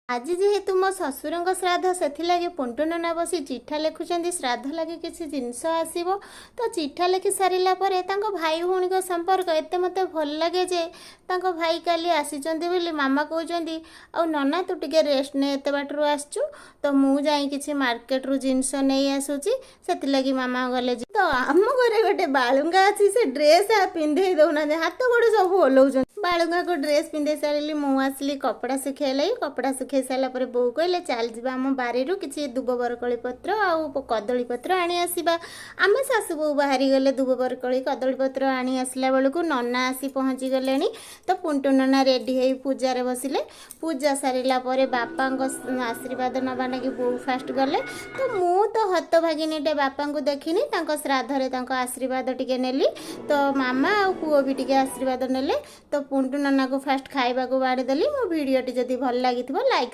ଆଜି ଯେହେତୁ ମୋ ଶ୍ୱଶୁରଙ୍କ ଶ୍ରାଦ୍ଧ, ସେଥିଲାଗି ପୁଣ୍ଟୁ ନନା ବସି ଚିଠା ଲେଖୁଛନ୍ତି। ଶ୍ରାଦ୍ଧ ଲାଗି କିଛି ଜିନିଷ ଆସିବ। ତ ଚିଠା ଲେଖି ସାରିଲା ପରେ ତାଙ୍କ ଭାଇ ଭଉଣୀଙ୍କ ସମ୍ପର୍କ ଏତେ ମୋତେ ଭଲ ଲାଗେ ଯେ ତାଙ୍କ ଭାଇ କାଲି ଆସିଛନ୍ତି ବୋଲି ମାମା କହୁଛନ୍ତି, ଆଉ ନନା ତୁ ଟିକେ ରେଷ୍ଟ ନେ, ଏତେ ବାଟରୁ ଆସିଛୁ, ତ ମୁଁ ଯାଇ କିଛି ମାର୍କେଟରୁ ଜିନିଷ ନେଇ ଆସୁଛି। ସେଥିଲାଗି ମାମା ଗଲେ। ତ ଆମ ଘରେ ଗୋଟେ ବାଳୁଙ୍ଗା ଅଛି, ସେ ଡ୍ରେସ୍ ପିନ୍ଧେଇ ଦେଉନାହାନ୍ତି, ହାତ ଗୋଡ଼ ସବୁ ଓହ୍ଲଉଛନ୍ତି। ବାଳୁଙ୍ଗାକୁ ଡ୍ରେସ୍ ପିନ୍ଧେଇ ସାରିଲି, ମୁଁ ଆସିଲି କପଡ଼ା ଶୁଖେଇ ଲାଗି। କପଡ଼ା ଶୁଖେଇ ସାରିଲା ପରେ ବୋଉ କହିଲେ, ଚାଲ ଯିବା ଆମ ବାରିରୁ କିଛି ଦୁବ ବରକୋଳି ପତ୍ର ଆଉ କଦଳୀ ପତ୍ର ଆଣି ଆସିବା। ଆମେ ଶାଶୁ ବୋଉ ବାହାରି ଗଲେ ଦୁବ ବରକୋଳି କଦଳୀ ପତ୍ର ଆଣି ଆସିଲା ବେଳକୁ ନନା ଆସି ପହଞ୍ଚି ଗଲେଣି। ତ ପୁଣ୍ଟୁ ନନା ରେଡ଼ି ହେଇ ପୂଜାରେ ବସିଲେ। ପୂଜା ସାରିଲା ପରେ ବାପାଙ୍କ ଆଶୀର୍ବାଦ ନେବା ଲାଗି ବୋଉ ଫାଷ୍ଟ ଗଲେ। ତ ମୁଁ ତ ହତଭାଗିନୀଟେ, ବାପାଙ୍କୁ ଦେଖିନି, ତାଙ୍କ ଶ୍ରାଦ୍ଧରେ ତାଙ୍କ ଆଶୀର୍ବାଦ ଟିକେ ନେଲି। ତ ମାମା ଆଉ ପୁଅ ବି ଟିକେ ଆଶୀର୍ବାଦ ନେଲେ। ତ ପୁଣ୍ଟୁ ନନାକୁ ଫାଷ୍ଟ ଖାଇବାକୁ ବାଢ଼ିଦେଲି। ମୋ ଭିଡ଼ିଓଟି ଯଦି ଭଲ ଲାଗିଥିବ, ଲାଇକ୍